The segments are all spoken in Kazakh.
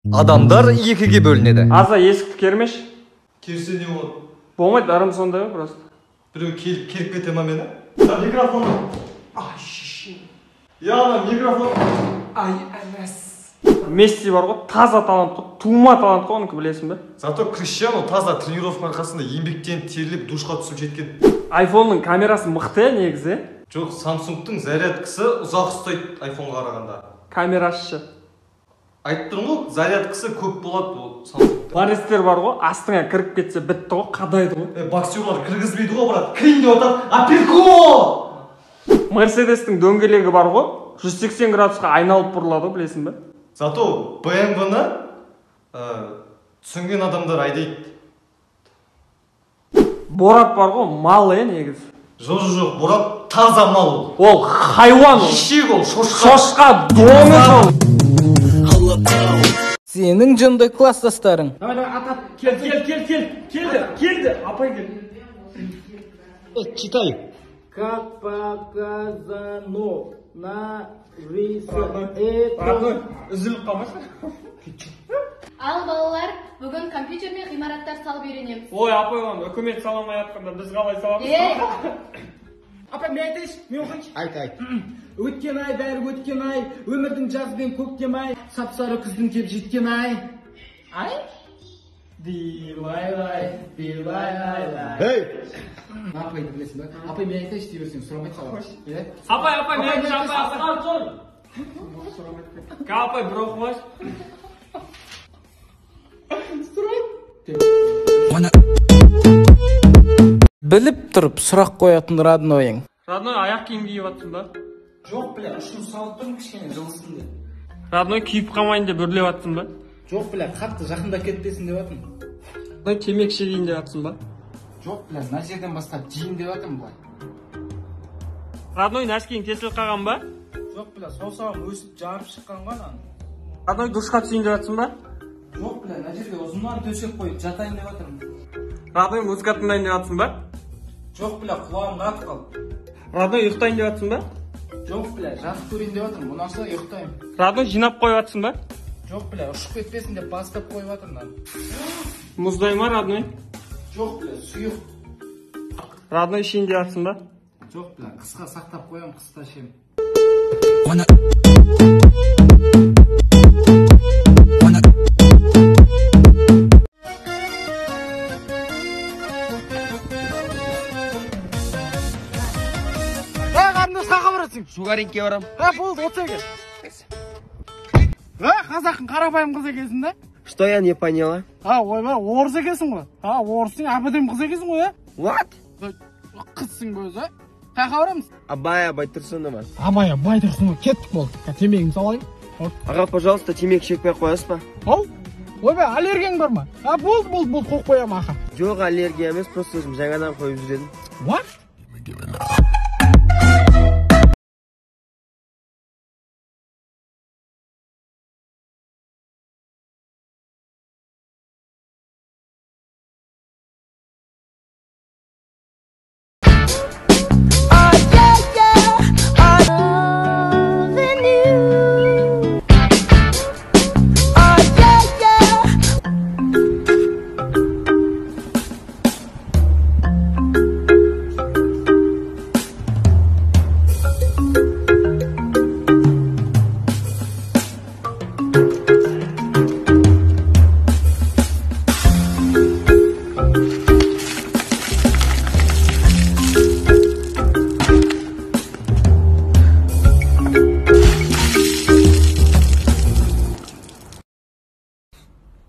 Адамдар екіге бөлінеді. Аза, есікті кермеш. Керсе не болады? Болмайды, ырым сондай ғой просто. Біреу келіп керіп кете ма мені? Микрофон. Ай, шешең. Я ана микрофон. Ай, әнәс. Месси бар ғой, таза талант қой, тума талант қой оныкі, білесің бе? Зато Криштиану таза тренировка арқасында еңбектеніп, теріліп, душқа түсіп жеткен. Айфонның камерасы мықты негізі. Жоқ, Самсунгтың зарядкасы ұзақ ұстайды айфонға қарағанда. Камерасы ше? Айтып тұрмын ғой, зарядкасы көп болады ол Самсунгта. Ларестер бар ғой, астыңа кіріп кетсе бітті ғой, қадайды ғой. Боксерлар кіргізбейді ғой, брат. Кірейін деп атады, апперкот! Мерседестің дөңгелегі бар ғой, 180 градусқа айналып бұрылады ғой, білесің бе? Зато BMW-ны түсінген адамдар айдайды. Борат бар ғой, мал негізі. Жоқ, жоқ, Борат таза мал ол. Ол хайуан ол. Ешек ол, шошқа. Шошқа, доңыз ол. Сенің жынды класстастарың. Давай, давай, ат, ат. Кел, кел, кел, кел. Келді, келді. Апай кел. Читай. Как показано на рисунке. Родной, үзіліп қалмашы. Ал балалар, бүгін компьютермен ғимараттар салып үйренеміз. Ой, апай, оны үкімет сала алмай жатқанда біз қалай саламыз? Ей! Апай, мен айтайыншы, мен оқиыншы. Айт, айт. Өткен ай, бәрі өткен ай, өмірдің жазы мен көктем ай, сап-сары күздің кеп жеткен ай. Ай? Дилай-лай, дилай-лай-лай. Ей! Апайды білесің бе? Апай, мен айтайыншы дей берсең, сұрамайды саған. Апай, апай, мен айтайыншы, апай, апай. Апай, бір оқымашы. Біліп тұрып сұрақ қоятын роднойың. Родной, аяқ киім киіп жатсың ба? Жоқ, бля, ұшын салып тұрмын кішкене жылысын деп. Родной, күйіп қалмайын деп үрлеп жатсың ба? Жоқ, бля, қатты жақындап кетпесін деп жатырмын. Родной, темекі шегейін деп жатсың ба? Жоқ, бля, мына жерден бастап жейін деп жатырмын былай. Родной, носкиің тесіліп қалған ба? Жоқ, бля, саусағым өсіп жарып шыққан ғой ананың. Родной, душқа түсейін деп жатсың ба? Жоқ, бля, мына жерге ұзыннан төсек қойып жатайын деп жатырмын. Родной, музыка тыңдайын деп жатсың ба? Жоқ, бля, құлағым қатып қалды. Родной, ұйықтайын деп жатсың ба? Жоқ, бля, жатып көрейін деп жатырмын, ұнаса ұйықтаймын. Родной, жинап қойып жатсың ба? Жоқ, бля, ұшып кетпесін деп бастап қойып жатырмын мынаны. Мұздай ма, родной? Жоқ, бля, сұйық. Родной, ішейін деп жатсың ба? Жоқ, бля, қысқа сақтап қоямын, қыста ішемін. Шугарингке барам. А, болды, отыра кел. Қазақтың қарапайым қызы екенсің да? Что я не поняла? А, ойбай, орыс екенсің ғой. А, орыстың әбден қызы екенсің ғой, а? What? Қызсың ба өзі, а? Қаяққа барамыз? Абая Байтұрсынова. Абая Байтұрсынова, кеттік болды. Темекімді салайын. Аға, пожалуйста, темекі шекпей қоясыз ба? Ау? Ойбай, аллергияң бар ма? А, болды, болды, болды, қойып қоямын, аға. Жоқ, аллергия емес, просто өзім жаңадан қойып жүр едім. What?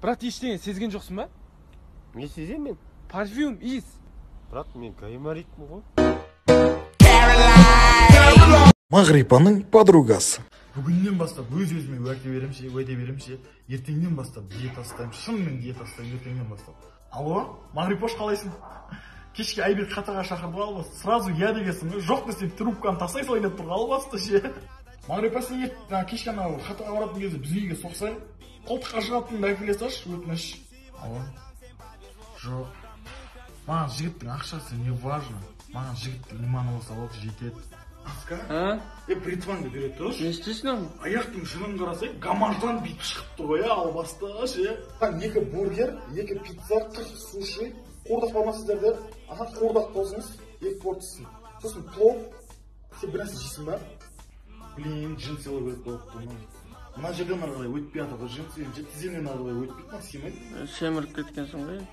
Брат, ештеңе сезген жоқсың ба? Не сеземін мен? Парфюм, иіс. Брат, мен гайморитпін ғой. Мағрипаның подругасы. Бүгіннен бастап өз-өзіме уәде беремін ше, уәде беремін ше. Ертеңнен бастап диета ұстаймын, шынымен диета ұстаймын ертеңнен бастап. Алло, Мағрипош, қалайсың? Кешке Айбек хатаға шақырды ғой, албасты. Сразу я дегенсің ғой, жоқ десем трубканы тастай салайын деп тұр ғой, албасты ше. Мағрипа, сен кешке анау хатаға баратын кезде біздің үйге соқсай, қолтыққа шығатыныңды әкеле салшы, өтініш. Алло. Жоқ. Маған жігіттің ақшасы не важно. Маған жігіттің иманы болса болды, жетеді. Аска. А? Е, бритваңды бере тұршы. Не істейсің оны? Аяқтың жүнін қарасай, гамаждан бүйтіп шығып тұр ғой, албасты ше. 2 бургер, 2 пицца, 40 суши, қуырдақ бар ма сіздерде? Аха, қуырдақ қосыңыз, 2 порциясын. Сосын плов. Сен бір нәрсе жейсің ба? Блин, джинсы алу керек болып тұр. Мына жерден ары қарай өтпей жатыр ғой, джинсы енді тіземнен ары қарай өтпейді, мына сыймайды. Семіріп кеткенсің ғой енді.